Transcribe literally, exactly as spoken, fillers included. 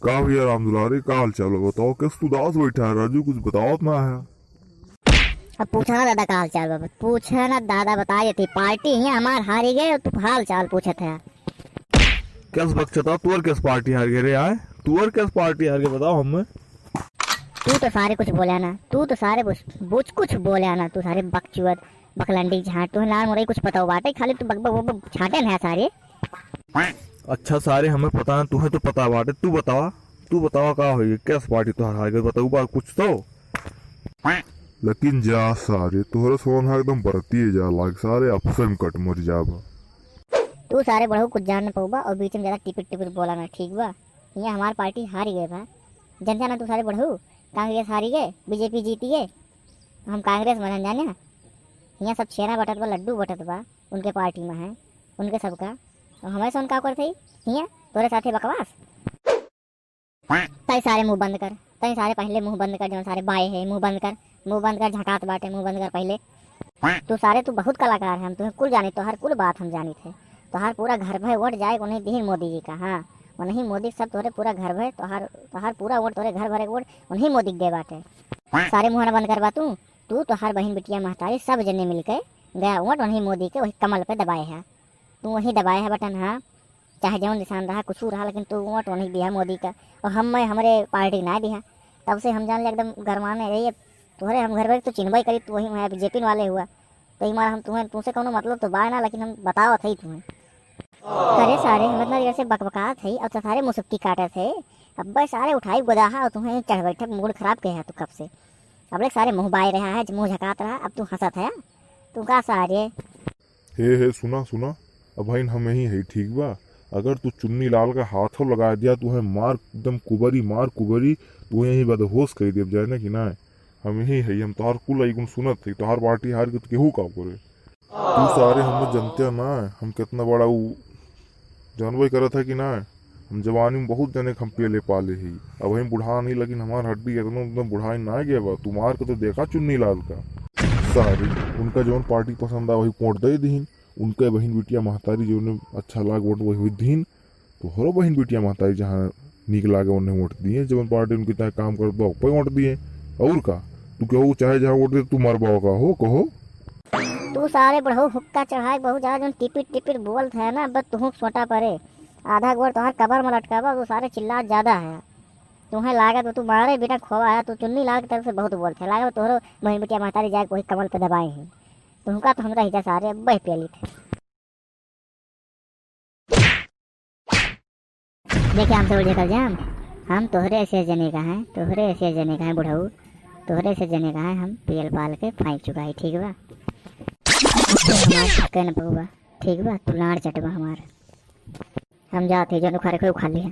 का भैया राम दुलारी, का हाल चाल बा? बताओ, कैसे तू उदास बैठा है राजू, कुछ बतावत ना है? अब पूछा ना दादा का हाल चाल बा, पूछा ना दादा, बता देती। पार्टी ही हमार हारी गए, तू हाल चाल पूछत है। कैस बकचता, तू और कैस पार्टी हार गए रे आए? तू और कैस पार्टी हार गए, बताओ हमें। तू तो सारे कुछ बोला ना, तू तो सारे बुच, बुच कुछ बोला ना, तू सारे बकचुअत, बकलंडी झांट, तू लाल मुरई कुछ पता बाटे, खाली तू बक, बक, बक, बक झांटे ना सारे। अच्छा सारे, हमें पता ना, तुहे तो पता बाटे, तू बतावा, तू बतावा का होई, कैस पार्टी तोहार हार गए, बताऊ बा कुछ तो। लेकिन जा सारे, तोहरे सोन एकदम बरतिए जा लाग सारे, अफसर में कट मर जाबा। तू सारे बढ़ऊ कुछ जान न पउबा और बीच में ज्यादा टिपिर टिपिर बोला ना, ठीक बा? हियाँ हमार पार्टी हारी गए बा, जनता ना तू सारे बढ़ऊ, कांग्रेस हारी गए, बीजेपी जीती गए, हम कांग्रेस में रहन जाने। हियाँ सब छेना बटत बा, लड्डू बटत बा, उनके पार्टी में है, उनके सबका। और हमारे सोन का करते ही हियाँ तोरे साथे बकवास। तई सारे मुंह बंद कर, तई सारे पहले मुंह बंद कर, जौन सारे बाए है, मुंह बंद कर, मुंह बंद कर, झकात बाटे, मुंह बंद कर पहले। तू सारे, तू बहुत कलाकार है, हम तुहे कुल जानित, तोहार कुल बात हम जानित है। तोहार पूरा घर भर वोट जाए उन्हीं दिहिन मोदी जी का, हाँ, उन्हीं मोदी सब तोहरे पूरा घर भर, तोहार, तोहार पूरा वोट, तोहरे घर भर एक वोट उन्हीं मोदी के दे बाटे। सारे मुंह ना बंद करबा तू, तू, तोहार बहिन, बिटिया, महतारी सब जने मिलके गया वोट उन्हीं मोदी के वही कमल पे दबाए है। तू वही दबाए है बटन, हाँ। चाहे जौन निशान रहा, कुछ रहा, लेकिन तू वोट वही दिया मोदी का। और हम, मैं, हमरे पार्टी ना दिया। तब से हम जान ले एकदम गरमाने रही। तोहरे हम घर भर तो चिन्हबे करी, तू वही वहाँ बीजेपी वाले हुआ। तो ई मारा हम तुम्हें, तुमसे कौनो मतलब तो बा ना, लेकिन हम बतावत है तुम्हें। करे सारे, हम इतना देर से बकबकात है, अब तो सारे मुसुक्की काटत है। अब बस सारे उठाई गोदाहा और तुम्हें चढ़ बैठक मूड खराब के है तू कब से। अब ले सारे मुंह बाय रहा है, मुंह झकात रहा, अब तू हंसत है। तू का सारे हे, हे, सुना, सुना, अब बहिन हम यही है, ठीक बा? अगर तू चुन्नी लाल का हाथों लगा दिया, तू है मार एकदम कुबरी, मार कुबरी, तू यही बेहोश कर देब, जाने कि ना? हम यही है, हम तोहार कुल आई गुण सुनत है, तोहार पार्टी हार के तो केहू का करे। तू सारे हमें जनते ना, हम कितना बड़ा उ जानबे करत है कि ना? हम जवानी में बहुत जने के हम पेले पाले ही। अब हम बुढ़ा नहीं, लेकिन हमार हड्डी एकदम, एकदम बुढ़ाई ना गए बा। तू मार के तो देखा चुन्नी लाल का। सारे उनका जौन पार्टी पसंद आ वही वोट दे दीन। उनके बहिन बिटिया महतारी जौन अच्छा लाग वोट वही दीन। तोहरो बहिन बिटिया महतारी जहाँ नीक लागे उन्हें वोट दिए, जौन पार्टी उनके चाहे काम करत बा ओपे वोट दिए। और का? तू केहू चाहे जहाँ वोट दे, तू मरबा का हो, कहो? तू सारे बढ़ऊ हुक्का चढ़ाए बहुत ज्यादा जौन टिपिर टिपिर बोलत है ना, बस तुहूँ सोटा परे। आधा गोड़ तोहार कबर में लटकाबा, तू सारे चिल्लात ज्यादा है। तुम्हें लागत बा तू मारे बिना खोवा है, तू चुन्नी लाल की तरफ से बहुत बोलत है। लागत बा तोहरो बहिन बिटिया महतारी जाए वही कमल पे दबाए हैं। तुमका तो हमरा हिजा सारे बह प्याली थे। देखे हमसे उठ जाकर जाम, हम तोहरे ऐसे जने का हैं, तोहरे ऐसे जने का हैं बुढ़ऊ, तोहरे ऐसे जने का हैं, हम पियल पाल के फाइक चुका है, ठीक बा? तू हमार कह न पउबा, ठीक बा? तू लाड़ चटबा हमार। हम जात ही, जौन उखाड़े के उखाड़ लिहे।